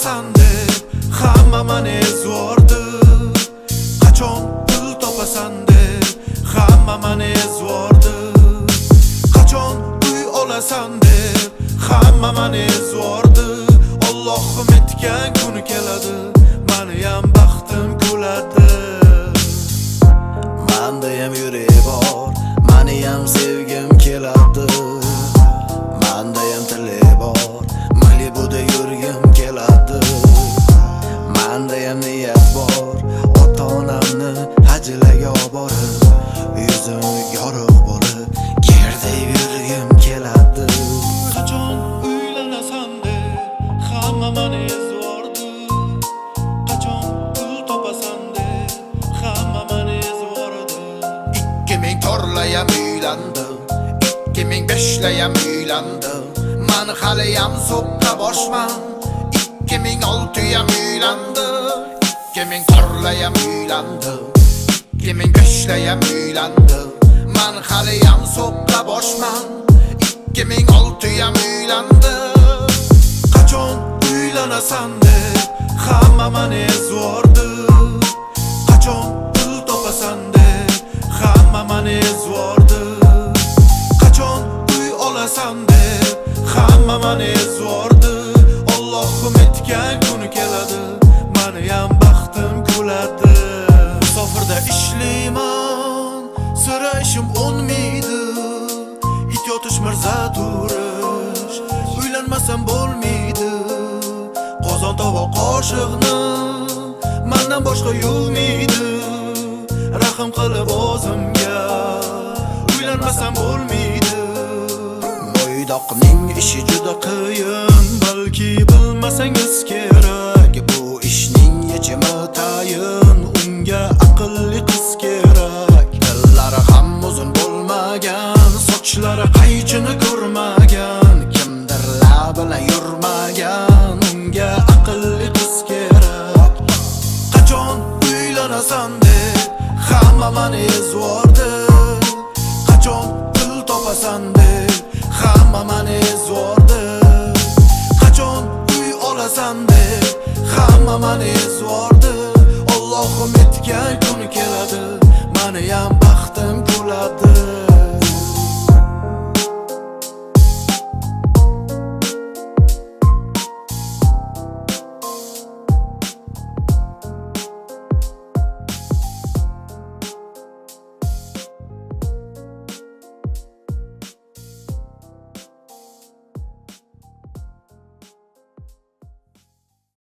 Topasan deb hamma mani ezvordi. Qachon pul topasan deb hamma mani ezvordi. Qachon uy olasan deb hamma mani ezvordi. Allohim etgan kuni keladi, maniyam baxtim kuladi. Mandayam yurak bor, maniyam sevgim keladi. Mandayam tilak bor, Malibuda yurgim keladi. Mandayam niyat bor, ota-onamni hajlaga olib borib, yuzim yorug' bo'lib, gerdayib yurgim keladi. Qachon uylanasan deb hamma mani ezvordi. Qachon pul topasan deb hamma mani ezvordi. 2004layam uylandi, 2005layam uylandi. Man haliyam so'qqa boshman. 2006yam uylandi, 2004layam uylandi, 2005layam uylandi. Man haliyam so'qqa boshman. 2006yam uylandi. Qachon uylanasan deb hamma mani ezvordi. Qachon pul topasan deb hamma mani ezvordi. Qachon uy olasan deb hamma mani ezvordi. Allohim etgan kuni keladi, maniyam baxtim kuladi. Musofirda ishlayman, sira ishim o'nmaydi. It yotish, mirza turish, uylanmasam bo'lmaydi. Qozon, tovoq, qoshiqni mandan boshqa yuvmaydi. Rahm qilib o'zimga, uylanmasam bo'lmaydi. Bo'ydoqning ishi juda qiyin, balki bilmasangiz kerak. Bu ishning yechimi tayin, unga aqlli qiz kerak. Tillari ham uzun bo'lmagan, sochlari qaychini